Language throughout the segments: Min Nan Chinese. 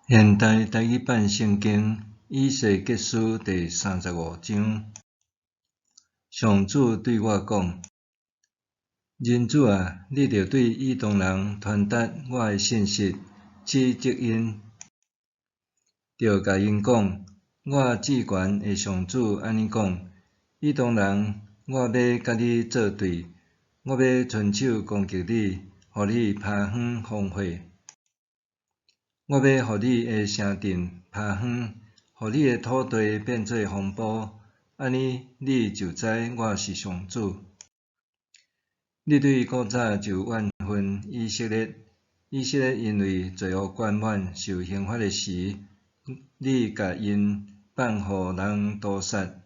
現代台語版聖經以西結書第三十五章，上主對我講：人子啊，你著對以東人傳達我的信息，指責𪜶，著共𪜶講：我至懸的上主按呢講：以東人，我欲佮你做對，我欲伸手攻擊你，予你趴園荒廢。我欲予你的城鎮趴園，予你的土地變做荒埔，按呢你就知我是上主。你對古早就怨恨以色列，以色列因為罪惡貫滿受刑罰的時，你共𪜶放予人屠殺。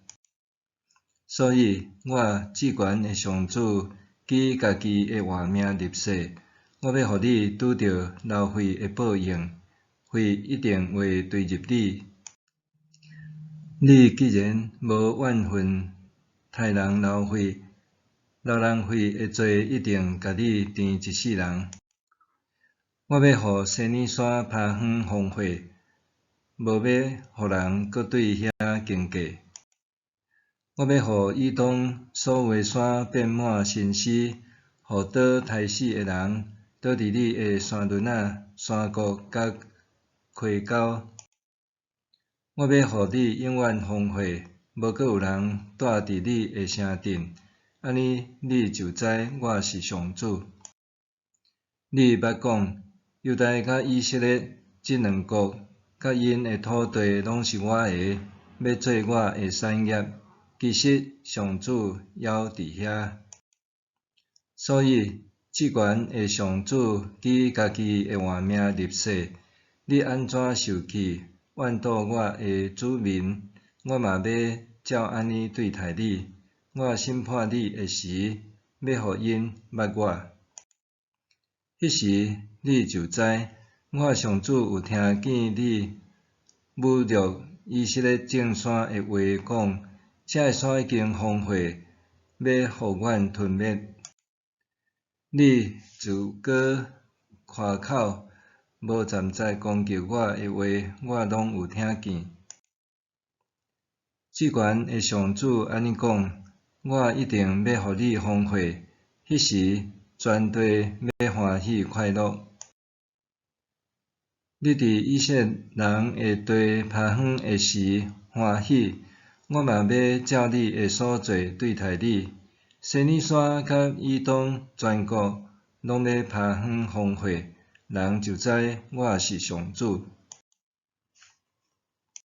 所以，我至懸的上主舉家己的活命立誓，我欲予你拄著流血的報應，血一定會追入你。你既然無怨恨刣人流血，流人血的罪一定共你纏一世人。我欲予西乃山趴園荒廢，無欲予人閣對遐經過。我欲予以東所有的山變滿神屍，予倒刣死的人倒佇你的山崙仔、山谷佮溪溝。我欲予你永遠荒廢，無閣有人蹛佇你的城鎮，按呢你就知我是上主。你捌講，猶大佮以色列這兩國佮𪜶的土地攏是我的，欲做我的產業。其實上主猶佇遐。所以至懸的上主舉家己的活命立誓，你按怎受氣怨妒我的子民，我嘛欲照按呢對待你。我審判你的時，欲予𪜶捌我。彼時你就知，我上主有聽見你侮辱以色列眾山的話，講：這个山已經荒廢，欲予阮吞滅。你自閣誇口，無暫在攻擊我的話，我攏有聽見。至懸的上主按呢講：我一定欲予你荒廢，彼時全地欲歡喜快樂。你佇以色列人的地趴園的時歡喜，我嘛欲照你的所做對待你。西乃山佮以東全國攏欲趴園荒廢，人就知我是上主。